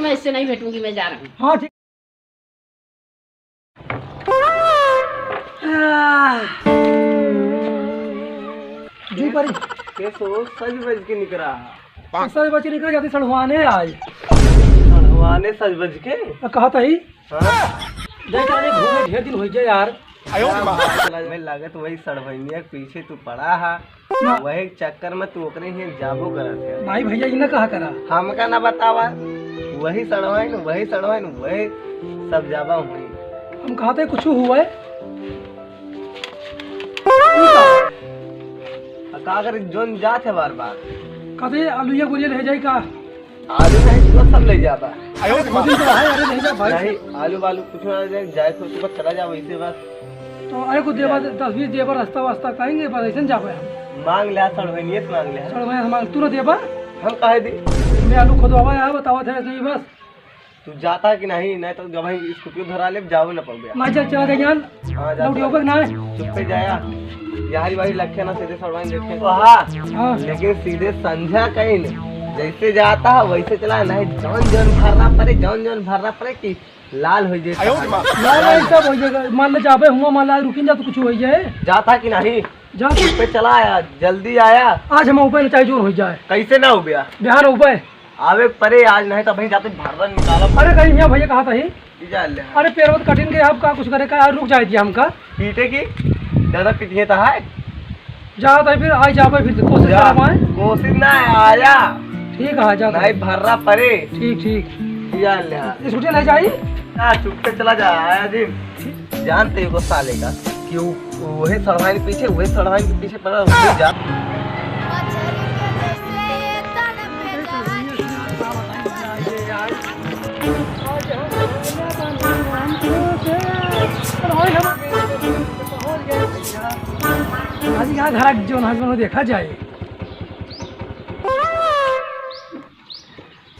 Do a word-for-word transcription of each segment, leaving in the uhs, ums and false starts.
मैं इससे नहीं भेटूंगी, मैं जा रही हूँ। हाँ, ठीक। आह। जी परी। के सो सज बज के निकरा। सज बज के निकरा जाती सड़वाने आज। सड़वाने सज बज के? तो कहत ही। हाँ। जाए जाने घूमे ढेर दिन होइ गया यार। आयो रे माँ। चला, मैं लागत वही सड़वइनिया के पीछे तू पड़ा हा। ना। वही चक्कर में तू ओकरे हियाँ जाबो करत है। नहीं भैया, ई ना कहा करा। हमका ना बतावा, वही सड़वाइन, वही सड़वाइन, वही सब जाबा हुई। हम कहते कुछ हुआ है? आ का करे जोन जात है बार बार? कहते आलूया गोलिया ले जाई का? आलू नहीं, तू सब ले जाबा। अरे, खुद ही तो है, अरे, नहीं जा भाई। नहीं, आलू वालू कुछ ना ले जाए, जाए तो सुबह चला जा वैसे बस। तो अरे, कुछ देबा, दस बीस देबा, रास्ता वास्ता कहेंगे, बस ऐसे न जाबे हम। मांग ले, सड़वइनिये से मांग ले। सड़वइनिये से मांग, तू ना देबा? हम काहे दी? मैं आलू खोदवावा यहाँ, बतावा थे, ऐसे ही बस। तू जाता कि नहीं? नहीं तो जब हम स्कूटी धरा ले, जावे ना पाओगे। ना चल, चला जा यार। हाँ, जा, लौट चला। आओगे ना? चुप्पे जाया। यारी वारी लखे ना, सीधे सड़वाइन देखे। तो हाँ। हाँ। लेकिन सीधे संझा कहीं नहीं। जैसे जाता है, वैसे चला, नहीं जौन जौन भर्रा पड़े, जौन जौन भर्रा पड़े कि लाल हो जाए। आयो रे माँ। लाल, लाल सब हो जाएगा। मान ले जाबे हुआ, मान ले रुकिन जा तो कुछ हो जाए। जाता कि नहीं? जा। चुप्पे चला आया, जल्दी आया। आज हम ऊपर चाहे जोर हो जाए। कैसे ना हो गया? बिहार ऊपर। आवे परे आज, नहीं तो वहीं जाते भर्रा निकाला। अरे कहीं यहाँ भैया कहा था ही? ई जा ले। अरे पैरवा तो कठिन के, अब का कुछ करे का, रुक जाए दिया हमका। पीटे की? ज्यादा पीटिए तो है। जा तो फिर, आई जाबे फिर, कोशिश जा। करा पाए। कोशिश ना आया। ठीक है, जा तो। नहीं भर्रा परे। ठीक, ठीक। ई जा ले। स्कूटी ले जाई? ना, चुप के चला जा, आया दिन। जानते हो साले का कि वो, वही सड़वाइन के पीछे, वही सड़वाइन के पीछे पड़ा, वही जा। आज यहाँ घर जो ना जो देखा जाए।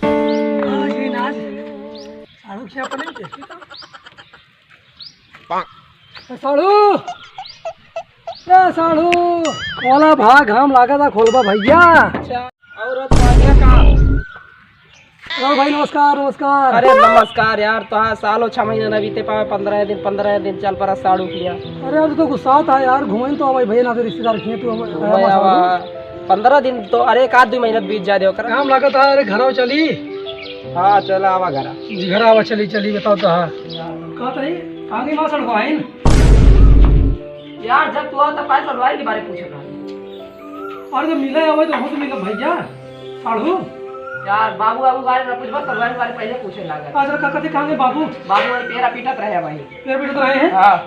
आज ही ना आज। आलू क्या पनीर के? ए साढ़ू, ए साढ़ू, खोला भा, घाम लागा था, खोलबा भैया। अच्छा, और तो आ गया काम। ओ भाई, नमस्कार, नमस्कार। अरे नमस्कार यार, तो हाँ, सालो छह महीना ना बीते पावे, पन्द्रह दिन, पन्द्रह दिन चल पड़ा साढ़ू किया। अरे यार, तू तो गुस्सा था यार, घूमे तो आवे भैया, ना तो रिश्तेदार किए तू हम, भाई, आवा, आवा। साढ़ू। पन्द्रह दिन तो, अरे, एक आध दो महीना बीत जाए दे ओकर। काम लागत है, अरे, घरवा चली। हाँ, चला आवा घरा। जी, घर आवा, चली, चली, बताओ तो, हाँ। का तई? कहाँ गई माँ सड़वाइन? यार, जब तू आवत, तब काहे सड़वाइन के बारे में पूछत रहा? अरे, जब मिले आवे, तो हमसे मिले भैया, साढ़ू। यार, बाबू, बाबू बारे में पूछबा, सड़वाइन के बारे में पहले पूछे लागल। अच्छा, का कहते, कहाँ गए बाबू? बाबू, वही पेरा पीटत रहे भाई। पेरा पीटत रहे हैं? हाँ।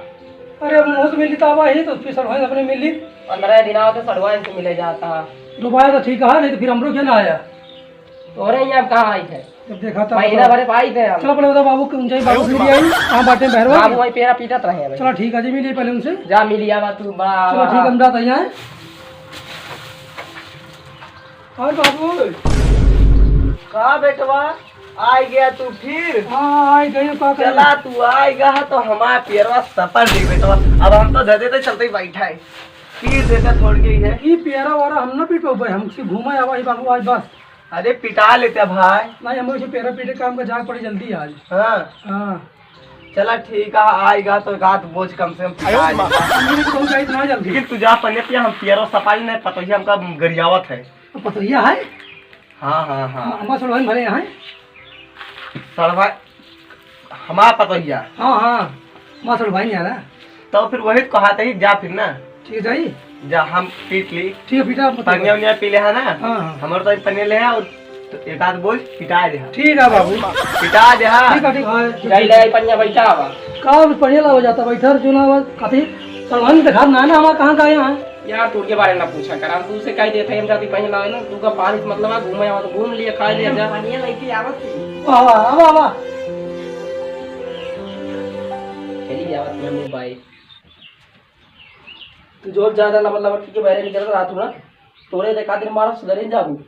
अरे, अब मुँह से मिली तो आवा ही, तो फिर सड़वाइन अपने मिली। पन्द्रह दिन आओ तो सड़वाइन से मिले जाता। डुबाया तो ठीक है, नहीं तो फिर हमरो के ना आया। तोरे यहाँ कहाँ आई थे? जब देखा था महीना तो भरे पाई थे हम। चलो, पहले बता बाबू, कौन चाहिए बाबू, फिर आई, कहाँ बाटे बहरवा? बाबू वही पेरा पीटत रहे हैं भाई। चलो, ठीक है जी, मिलिए पहले उनसे। जा मिलिया बा तू, बा, चलो, बा। ठीक है, हम जाते हैं। और बाबू। का बेटवा, आ गया तू फिर? हाँ, आ गए, का करे? चला, तू आ गया है तो हमारा पियरवा सपर दे बेटवा। अब हम तो दे देते, चलते ही बैठा है। पीट देता थोड़ के ही है। ई पियरा वारा हम ना पीट पाबे, हम से घूमे आवा ही बाबू आज बस। अरे पिटा लेते भाई। नहीं, हम उसे पेरा पीटे काम का जाए पड़े जल्दी आज। हाँ। हाँ। चला ठीक है, आएगा तो एक आध बोझ कम से कम पिटा लेगा। मेरे को बहुत चाहिए ना जल्दी। लेकिन तू जा पहले पिया, हम पियरो सफाई नहीं, पतोहिया हमका गरियावत है। तो पतोहिया है? हाँ, हाँ, हाँ। हम-, हमारे सड़वाइन भरे यहाँ। सड़वा-, हमार पतोहिया। हाँ, हाँ, हमार सड़वाइन यार। तो फिर वही तो कहा था ही, जा फिर ना। ठीक है, जाई। जा, हम पीट ली। ठीक है, पीटा, पतोहिया। पनिया उनिया पी ले है ना? हाँ, हाँ। हमारे तो पनिया ले है और तो एक आध बोझ पिटा दे। ठीक है बाबू। पिटा दे। ठीक है, ठीक है। जाई ले पनिया बैठा आवा। का अब पनिया लावा जाता, बैठा जो ना आवा, कथी? सड़वाइन देखा ना, ना हमार कहाँ का है यहाँ? यार, तोर के बारे में ना पूछा कर, हम तू से कह देते हैं, हम जाती पनिया लावे ना, तू का पानी से मतलब है, घूमे आवा तो घूम लिया, खा लिया जा। पनिया लेके आवत थी। वाह, वाह, वाह, वाह। चली आवत मम्मी बाई। तू जोर ज्यादा लबर लबर पी के बाहर निकल रहा तू ना, तोरे देखा दिन मारब सुधरे जाबू।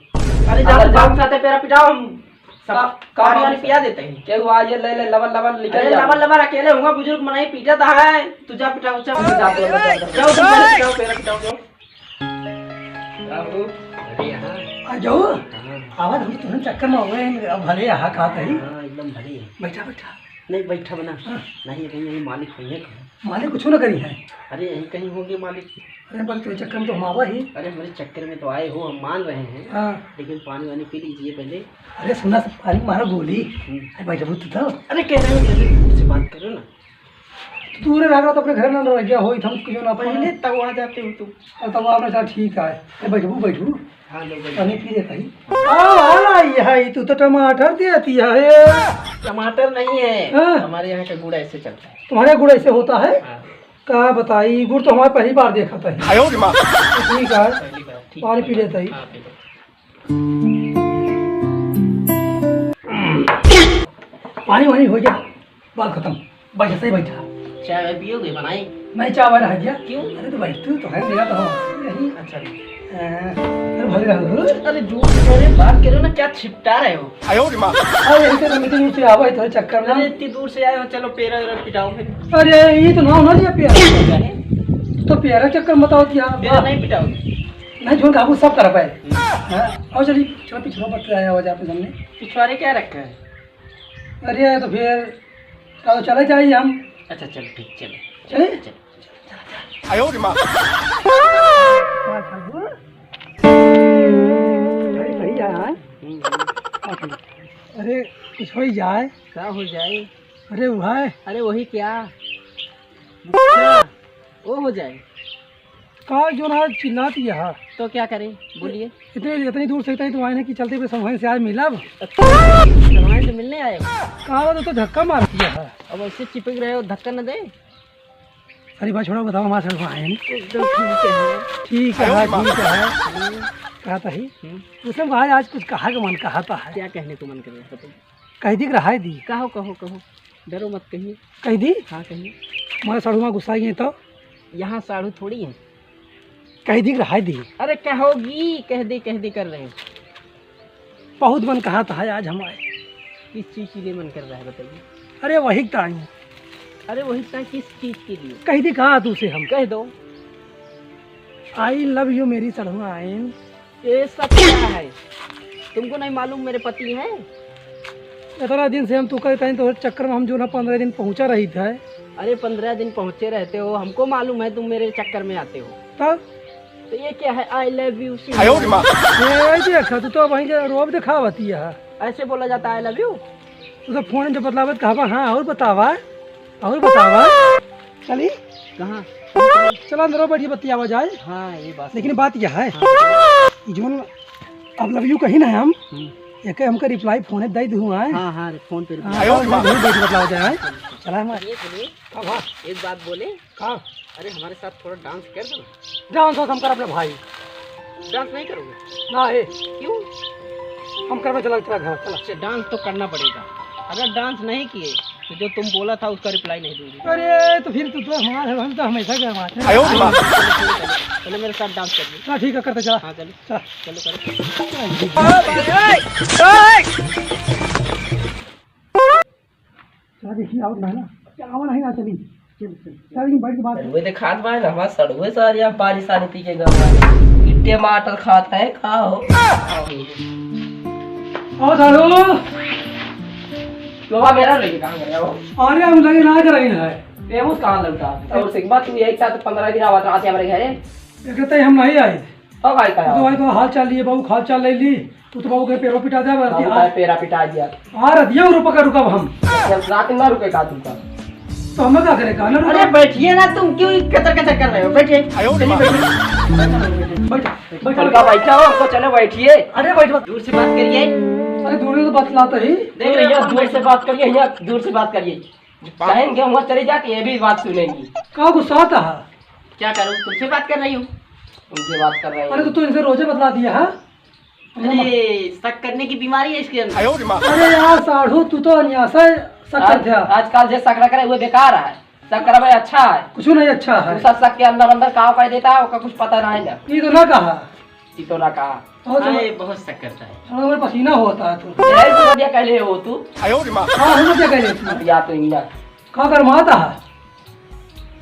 अरे जा अगर तू बाप जान साथे पेरा पिटाओ, हम सब का, का पानी वानी बाप पिया देते हैं। केहू आ ये ले ले लबर लबर निकल अरे जा। लबर लबर अकेले हुआ बुजुर्ग मनाई पीटत है, तू जा पिटाओ, जा। तू जा, तू जा, तू जा। जाओ, तू जा, पिटाओ, पेरा पिटाओ, जाओ। बाबू, अरे यहाँ। आ जाओ। हाँ। आवाज हम तुरंत चक्कर में हो गए, अब भले यहाँ कहा कहीं। हाँ, हम भले ही। बैठा, बैठा। नहीं, बैठा बना। हाँ। नहीं, कहीं यही मालिक होइहैं कहीं। मालिक कुछ ना करिहैं। अरे, यहीं कहीं होंगे मालिक। अरे, बस तेरे चक्कर में तो हम आवा ही। अरे, हमारे चक्कर में तो आए हो, हम मान रहे हैं। हाँ। लेकिन पानी वानी पी लीजिए पहले। अरे, सुना, सब पानी मारा गोली। हम्म। अरे, बैठा, भूत था। अरे, कह रहे हैं, अरे, दूर से बात करो ना। तू दूर रहा तो अपने घर ना रह गया हो, हम क्यों ना पहले पाए? तब आ जाते हो तुम। और तब आपने कहा, "ठीक है।" ए, बैठबू, बैठबू। हाँ, लो, बैठो। पानी पी लेता ही। का वाला ये है, तू तो टमाटर देती है, ए। टमाटर नहीं है, हाँ। हमारे यहाँ का गुड़ ऐसे चलता है। तुम्हारे गुड़ ऐसे होता है? हाँ। का बताई, गुड़ तो हमारे पहली बार देखा था। आयो रे माँ। ठीक है, पहली बार, ठीक पानी है। पी लेता ही। हाँ, पी लो। पानी वानी हो गया, बात खत्म। बैठ, सही बैठा। चाय वाय पियोगे, बनाई? नहीं, चाय वाय रह गया। क्यों? अरे तो भाई, तू तो है, मेरा तो हो। यही। अच्छा। हाँ, अरे भाई रहो। अरे दूर से, अरे बात करो ना, क्या छिपटा रहे हो? आयो रे माँ। अरे यही तो मीटिंग से आवा है, तो चक्कर में। अरे इतनी दूर से आए हो, चलो पेरा वेरा पिटाओ फिर। अरे ये तो ना होना चाहिए पेरा। क्या है? तो पेरा चक्कर में बताओ क्या? पेरा नहीं पिटाओगे? नहीं, जो कहा वो सब कर पाए। हाँ, और चलिए, चलो पिछड़ा पत्ता आया हो जाए अपने सामने। पिछवाड़े क्या रखा है? अरे, तो फिर, का तो चले जाइए हम। अच्छा, चलो, ठीक, चलो। चले? चलो, चलो, चलो। आयो रे माँ। का था वो? भाई, सही है, हाँ? हम्म, हम्म। अरे, कुछ हो ही जाए। का हो जाए? अरे, वो है। अरे, वही क्या? अच्छा, वो हो जाए। का जो ना चिल्लात यहाँ? तो क्या करें, बोलिए। इतने, इतनी दूर से, इतनी दूर आए ना कि चलते हुए समझ से आज मिलब। अच्छा, समझ से मिलने आए हो? का बात है, तो धक्का मार दिया है। अब ऐसे चिपक रहे हो, धक्का न दे। अरे भाई, छोड़ो, बताओ, हमारे साथ आए हैं। एकदम ठीक है। ठीक है, ठीक है। हम्म। कहा था ही। हम्म। उसने कहा, आज कुछ कहा का मन कहा था है। क्या कहने को मन कर रहा है, बताइए। कह दी कि रहाई दी। कहो, कहो, कहो। डरो मत, कहिए। कह दी? हाँ, कहिए। हमारे साढ़ू माँ गुस्सा गई तो? यहाँ साढ़ू थोड़ी है। कह दी कि रहाई दी। अरे कहोगी, कह दी, कह दी कर रहे हैं। बहुत मन कहा था आज हम आए। किस चीज के लिए मन कर रहा है, बताइए? अरे वही का आई। अरे वही का किस चीज के लिए? कह दी कहा तू से हम? कह दो। I love you मेरी सढ़ुआ आइन। ये सब क्या है? तुमको नहीं मालूम मेरे पति हैं? इतना दिन से हम तू कहते हैं तो चक्कर में हम जो ना पन्द्रह दिन पहुंचा रही थे। अरे पन्द्रह दिन पहुंचे रहते हो, हमको मालूम है तुम मेरे चक्कर में आते हो। तब? तो ये क्या है? I love you से आयो रे माँ। ये देखा तू तो वहीं के रोब दिखावती है। ऐसे बोला जाता है I love you? तू तो फोन जब बतलावत कहवा, हाँ और बतावा, और बतावा। चली? कहाँ? चला अंदर बैठ के बतियावा जाए। हाँ, ये बात लेकिन है। बात यह है, हाँ। जोन अब love you कही ना हम, हम्म। एक हमका reply फोन दे दू, हाँ। हाँ, हाँ, रे, फोन पे reply। हाँ, आयो, बैठ के बतलावा जाए, हाँ। चला हमारे। सुनिए, सुनिए। अब हाँ। एक बात बोले? का? अरे, हमारे साथ थोड़ा dance कर दो ना। Dance वांस हम करब ना भाई। Dance नहीं करोगे? ना है। क्यों? हम करबे, चला तेरा घर, चला। अच्छा, dance तो करना पड़ेगा। अगर dance नहीं किए, तो जो तुम बोला था, उसका reply नहीं दूंगी। अरे, तो फिर तू तो हमारे, हम तो हमेशा के हमारे। आयो रे माँ। चलो, चलो, चलो। चलो, मेरे साथ dance करिए। हाँ, ठीक है, करते चला। हाँ, चलो। चला। चलो, करो। चला देखी, आवत ना है ना। क्या आवत नहीं ना, चली। चल, चल, चल। चल, लेकिन बैठ के बात सड़ुए तो खात बा ना, हमार सड़ुए सारे यहाँ पानी सानी पी के गवा है। ई टमाटर खात है, का हो? आओ साढ़ू। लोहा मेरा लेके कहाँ गया हो? अरे, हम लगे ना कर रही है। ये वो कहाँ लौटा? और सिकबा तू एक साथ पन्द्रह दिन आवत रहते हमारे घरे। एक तो हम नहीं आए। अब आई का? तो आई तो हाल चाल लिए, बाबू हाल चाल ले ली। तू तो बाबू के पेरो पिटा दे, बाबू का पेरा पिटा दिया। आ रहा दिया रुपये का रुका हम। चल, रात में ना रुके का तुमका? तो हमें क्या करे का? ना रुका। अरे बैठिए ना, तुम क्यों कचर कचर कर रहे हो? बैठिए। आयो रे माँ। बैठो, बैठो। उनका बैठा हो, हमको चले बैठिए। अरे बैठ, बैठ। दूर से बात करिए। अरे दूर से तो बतलाता ही। देख रहे हो, दूर से बात करिए, यहाँ दूर से बात करिए। कहेंगे हम चली जाती, ये भी बात सुनेंगी। का गुस्सा आता है? क्या करूँ, तुमसे बात कर रही हूँ। तुमसे बात कर रही हूँ। अरे तो तू इनसे रोजे बतला दिया है? अरे, शक करने की बीमारी है इसके अंदर। आयो रे माँ। अरे यार साढ़ू, तू तो अन्यासा है, शक आज, करते हैं। आजकल जे शक न करे, वो बेकार है। शक करबे अच्छा है। कुछ नहीं अच्छा है। दूसरा शक के अंदर अंदर काव कर देता है, ओका कुछ पता नहीं ना। ये तो ना कहा। ये तो ना कहा। और तो हाँ, ये बहुत शक करता है। हाँ, मेरे पसीना होता है तू। यही तो बढ़िया कहले हो तू। आयो रे माँ। हाँ, हम क्या कहले तू? या तो इंदा। का कर माता है?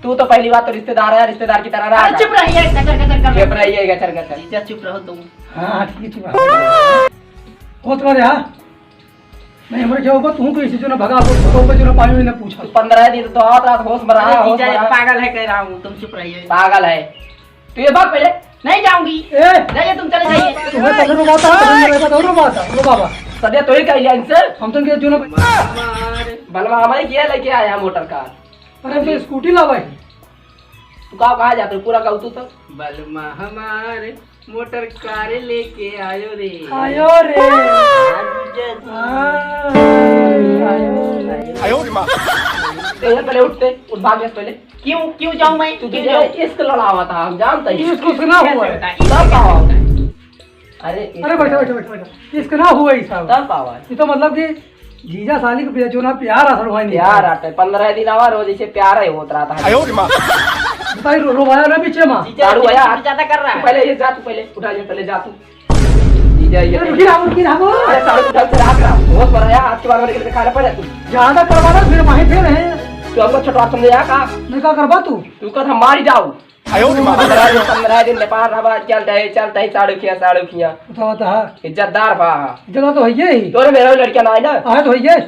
तू तो पहली बात तो रिश्तेदार है, रिश्तेदार की तरह रहा अरे कर। चुप रहिए, गचर गचर कर चुप रहिए, गचर गचर। जीजा चुप रहो तुम। हाँ, हाँ, ठीक है, चुप रहो। वो तुम्हारे यहाँ? नहीं, हमरे क्या होगा, तू कैसे जो ना भगा, वो तो जो ना पानी में ना पूछा। तू पन्द्रह दिन तो आवत रहत, होश में रहा, अरे होश जीजा, में ये रहा। पागल है, कह रहा हूँ, तुम चुप रहिए। पागल है। तू ये भाग पहले। नहीं जाऊंगी। ए! जाइए, तुम चले जाइए। तुम्हें पकड़ो बात है, पकड़ो बात है, पकड़ो बात है, लो बाबा। सदिया तो ही कह लिया इनसे। हम तो इनके जो ना बलवा हमारे किया लेके आया मोटर कार। अरे, हम तो स्कूटी लावा है। तू का, कहाँ जाते हो? पूरा गाँव तू तो। बलमा हमारे मोटर कार लेके आयो रे। आयो रे। हाँ, जीजा जी। हाँ, आयो रे। आयो रे माँ। पहले, पहले उठते, उठ, भाग जा पहले। क्यों, क्यों जाऊं मैं? तू क्यों तुझे जाऊं? इश्क लड़ावा था, हम जानते हैं। इश्क उसका ना हुआ है। तब का होता है? अरे, अरे, बैठा, बैठा, बैठा, बैठा। इश्क ना हुआ ही साहब। तब का हुआ है? ये तो मतलब कि जीजा साली के बीच जो ना प्यार असल हुआ नहीं प्यार था। आटे, पन्द्रह दिन आवा रोज इसे प्यार है होत रहा था। आयो रे माँ। बताई रो-, रोवाया ना पीछे माँ। जीजा, साड़ू आया। ज्यादा कर रहा है। पहले ये जा, तू पहले उठा, ये पहले जा तू। जीजा, ये ये रुकी रहा, रुकी रहा, वो। अरे, साड़ू उठा के रख रहा। बहुत बड़ा है, आज के बाद में लेकर खाना पड़े तू। ज्यादा करवा ना, फिर वहीं फिर है। तू हमको छोटवा समझे या का? नहीं, का करवा तू? तू कद हम मारी जाऊ। आयो रे माँ। पन्द्रह दिन, पन्द्रह दिन नेपाल रहा, चलता है, चलता है, साड़ू खिया, साड़ू खिया। बताओ तो, हाँ। इज्जतदार बा। इज्जतदार तो है ही। तोरे मेरा लड़का ना है ना? हाँ, तो है ही।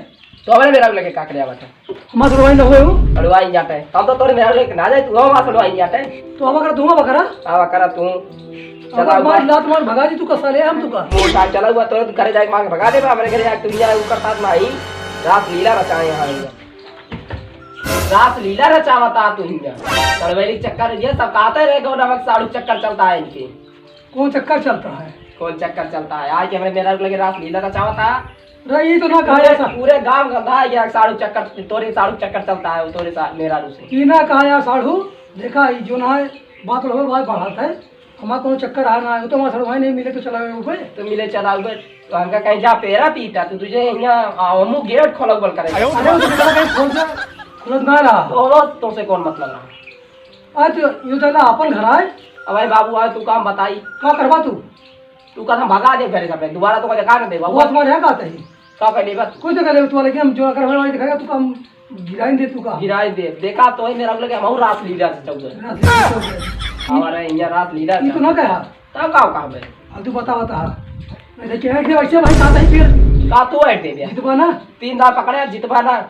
तो हमारे मेरा लगे का करे आवत है? हमार सड़वाई न हुए हो? सड़वाई जाते हैं। हम तो तोरे मेरा लगे ना जाए, तू हमार सड़वाई जाते हैं। तो आवा करा, तू आवा करा। आवा करा तू। चला अब मार हुआ। लात मार भगा दी तू का साले, हम तू का। मोटा चला हुआ, तोरे घरे जाके मार के भगा देबा, हमारे घरे जाके तू यहाँ ऊपर साथ में आई। रासलीला रचाए यहाँ आएगा। रासलीला रचावता तू हिंगा। सड़वैली चक्कर ये सब कहते रहे, गौ नमक साड़ू चक्कर चलता है इनके। कौन चक्कर चलता है? कौन चक्कर चलता है? आज के हमरे मेहरारू के लगे रासलीला रचावता। रे, ई तो ना कहा पूरे, जा सा- पूरे गांव गंदा है, या साड़ू चक्कर, तोरे साड़ू चक्कर चलता है, तोरे सा-, मेहरारू से। ई ना कहा यार साढ़ू, देखा, ई जो ना है, बात बढ़ावे, बात बढ़ाता है। हमार कोनो चक्कर आ ना है, वो तो हमार सड़वाई नहीं मिले तो चला गए ऊपर। तो मिले चला गए, तो हमका कहीं जा पेरा पीटा, तो तुझे यहाँ, आ, हमू गेट खोला बोल करे। अरे, वो तो बेचारा कहीं खोल जा, खुलत ना रहा। तो, तो से कौन मतलब रहा? आज यो चला अपन घर आए। अब भाई बाबू आए, तू काम बताई। का करबा तू? तू कद हम भगा दे घरे से अपने, दोबारा तो कदे का न दे बाबू। वो तुम्हारे यहाँ का आता है? का कर लेबा? कोई तो कर ले, तू लेकिन हम जो अगर हमारे दिखाएगा, तू काम गिराई दे, तू का? गिराई दे। देखा तो ही मेरा लगे, हम रासलीला से चौदह। रासलीला से चौदह। हमारे यहाँ रासलीला ये तो ना चौदह। कहा। तब का कहा बे? अब तू बता, बता। नहीं तो क्या है कि वैसे भाई साथ ही फिर। का तू ऐड दे दे? जितबा ना। तीन दाव पकड़े, जितबा ना।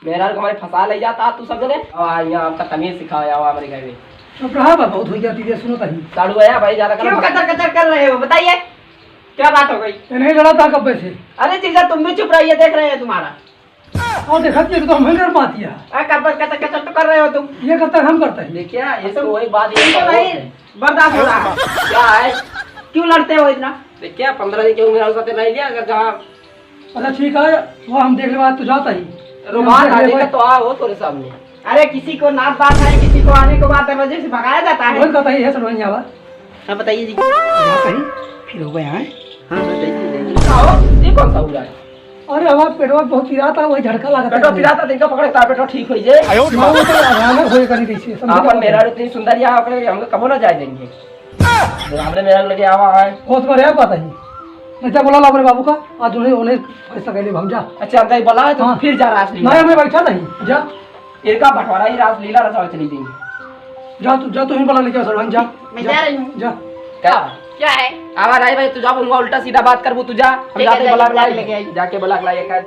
मेहरारू के हमारे फंसा ले जाता तू सब जने। अब आ, यहाँ आपका तमीज सिखाओ, आओ हमारे घर में। चुप रहा बा, बहुत हो गया, तुझे सुनो तही। साड़ू आया भाई, ज्यादा क्यों करो। कचर कचर कर रहे हो, बताइए, क्या बात हो गई? ये नहीं लड़ा था कब्बे से। अरे जीजा, तुम भी चुप रहिए, देख रहे हैं तुम्हारा। और देखा कि तो हमें कर पाती है। अरे कब्बे कचर कचर तो कर रहे हो तुम। ये करता हम करता है। देखिए, इसको वही बात ये ये तो कहो। नहीं बर्दाश्त हो रहा है। क्या है? क्यों लड़ते हो इतना? देखिए, पन्द्रह दिन के उम्र साथ नहीं लिया, अगर जहाँ अच्छा, ठीक है, वो हम देख लेबा, तू जाता ही। रुमाल हम देख आ लेबा। जाएगा तो आओ तोरे सामने। अरे, किसी को नात बात है, किसी को आने के बाद दरवाजे से भगाया जाता है। वही कहता ही है, सड़वाई आवा। हाँ, बताइए जी। जाता ही, फिर हो गया है। हाँ, बताइए, बताइए। आओ, ये कौन सा हुआ है? अरे, हमारा पेटवा बहुत पिराता, वही झटका लागता पेटवा है। पिराता, तो इनका पकड़े, तार पेटवा ठीक हो जाए। आयो रे माँ। वो तो अचानक होए करी कैसे, समझ आपन में मेहरारू इतनी सुंदर यहाँ, ओकरे हमको कबो ना जाए देंगे। हमरे मेहरारू लगे आवा है। वो तुम्हारे यहाँ बात है। नहीं, जा बोला ला अपने बाबू का, आज उन्हें, उन्हें फैसला कर ले, हम जा। अच्छा, हम कहीं बोला है तो हाँ। फिर जा रासलीला। नहीं, हमें बैठा नहीं, जा। इनका बंटवारा ही रासलीला रचावे चली गई। जा तू, जा तू ही बोला लेके आ, सरवन, जा। मैं जा। जा रही हूँ। जा। क्या? क्या है? आवा राय भाई, तू जा, बोलूंगा, उल्टा सीधा बात करबू, तू जा। हम ठीक है, जाते जाइए, बोला जाके लाई, लेके आइए। जाके बोला लाई, एक अरे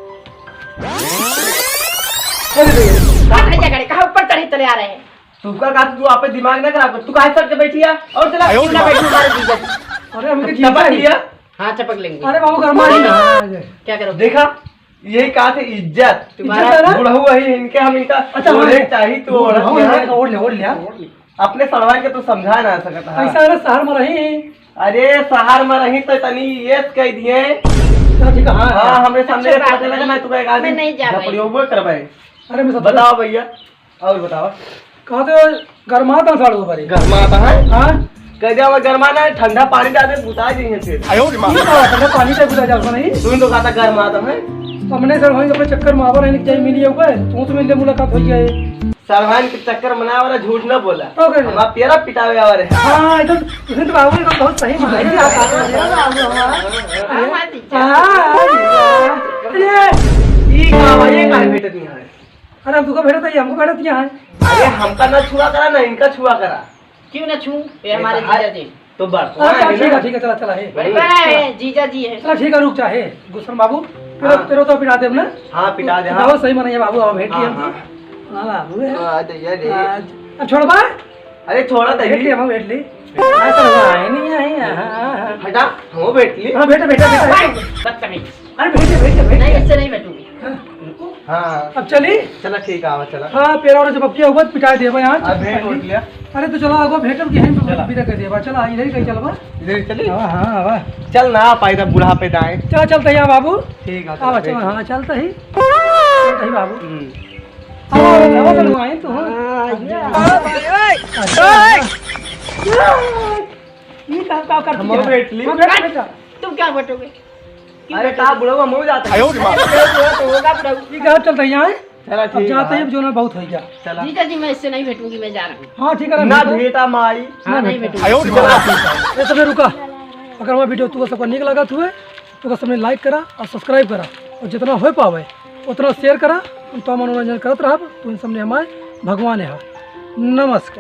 भैया। कहाँ भैया खड़े, कहाँ ऊपर चढ़े चले आ रहे हैं? तू का, का तू आपे दिमाग ना खराब कर, तू काहे सर के बैठी है? और चला, आयो क्यों ना रे। बैठी हमारे जीजा जी? अरे, हम के चपक जीजा लिया। हाँ, चपक लेंगे। अरे बाबू, गरमा नहीं। क्या करो? देखा, यही कहा थे इज्जत। तुम्हारा इज्जत है ना? बुढ़ऊ है, इनके हम इनका अच्छा, ओढ़े हाँ। चाहिए तो ओढ़ ओढ़ लिया। लिया, ओढ़ लिया, ओढ़ लिया। अपने सड़वाई के तो समझा ना सकता है। ऐसा अरे शहर में रही। अरे शहर में रही तो तनी ये कह दिए। चलो ठीक है, हाँ, हाँ, हाँ। हमरे सामने अच्छा, ये बात पता लगा, है। मैं तुम्हें एक आदमी मैं नहीं जा पाई। झपड़ियों में करवाए। अरे मैं सब बताओ भैया। और बतावा। कहा तो गरमात है साढ़ू बारे। गरमात है? हाँ। कह दिया वो गरमाना है, ठंडा पानी डाल दे, बुता दी है फिर। आयो रे माँ। ये का ठंडा पानी से बुता जाओ नहीं? तू तो कहता गरमात है। हमने सर वहीं अपने चक्कर में आवा रहने के चाहिए, मिलिए हुए, तू तो मिल ले, मुलाकात हो जाए। सरवाइन के चक्कर में ना वाला झूठ ना बोला। तो कह दिया। हमारा प्यारा पिटावे आवा रहे। हाँ, ये तो, ये तो बाबू, ये तो बहुत सही बात है। हाँ, हाँ, हाँ। अरे, हाँ, हाँ, हाँ। अरे, ये का भाई, ये काहे भेटत नहीं है? अरे, हम तुका भेटत है, हमको भेटत क्या है? अरे, हमका ना छुआ करा, ना इनका छुआ करा। क्यों ना छू? ये ये हमारे कहा जीजा जी। तो बड़का अच्छा, है ठीक ना? है, ठीक है, चला, चला, हे। बड़का है, जीजा जी है। चला, ठीक है, रुक जा, हे, गुलशन बाबू, तेरो, हाँ। तेरो तो पिटा देब ना? हाँ, पिटा दे, हाँ। बताओ, सही मनई है बाबू, अब भेंट हाँ, लिया हाँ। ना बाबू है। हाँ, तो ये ले। आज, अब छोड़बा? अरे, छोड़ा तो भेंट ही। लिया, हम भेंट ली। हाँ, तो हाँ, है नहीं, है, हाँ, हाँ, हाँ। हटा, हम भेंट ली। हाँ, भेंट, भेंट, भेंट। बदतमीज। अरे, भेंट, भेंट, भेंट। नहीं, इससे नहीं बैठूंगी। हाँ। हाँ। अब चली? चला, ठीक है, आवा, चला। हाँ, पेरा और जब अब किया हुआ, पिटा देबा यहाँ। अब भेंट उठ लिया। अरे, तो चला, आगो भेंट अब यहीं पे चला। विदा कर देबा। चला, इधर ही कहीं चलबा। इधर ही चली? हाँ, हाँ, आवा। चल ना, पाई तब बुढ़ापे दाएं। चला, चलते हैं बाबू। ठीक है, आवा, चला, चला, ठीक। हाँ, चलते ही। चलते ही बाबू। हम्म। आवा, आवा, आवा, चलो, आए तो, हाँ। हाँ, ये। अच्छा। ये का, का कर हम दिया? बैठ ली। हाँ, बैठ, बैठ। तुम क्या बटोगे? क्यों अरे, बटोगे? का बुढ़ऊ, हम हो जाते हैं। आयो रे माँ। अरे, बुढ़ऊ तो होगा बुढ़ऊ। ये का चलता है यहाँ? चला, अब ठीक जाते है। हैं, जो ना बहुत हो गया। चला। जीजा जी, मैं इससे नहीं बैठूंगी, मैं जा रहा हूँ। हाँ, ठीक है, ना बैठो। भेटा माई। हाँ, ना नहीं बैठो। बैठूंगी। आयो रे माँ। ये सब रुका। अगर हमारा वीडियो तुमको सबका नीक लागत हुए, तो सबने like करा और subscribe करा, और जितना हो पावे, उतना share करा। हम तो मनोरंजन करत रहब, तो इन सबने हमारे भगवान है। नमस्कार।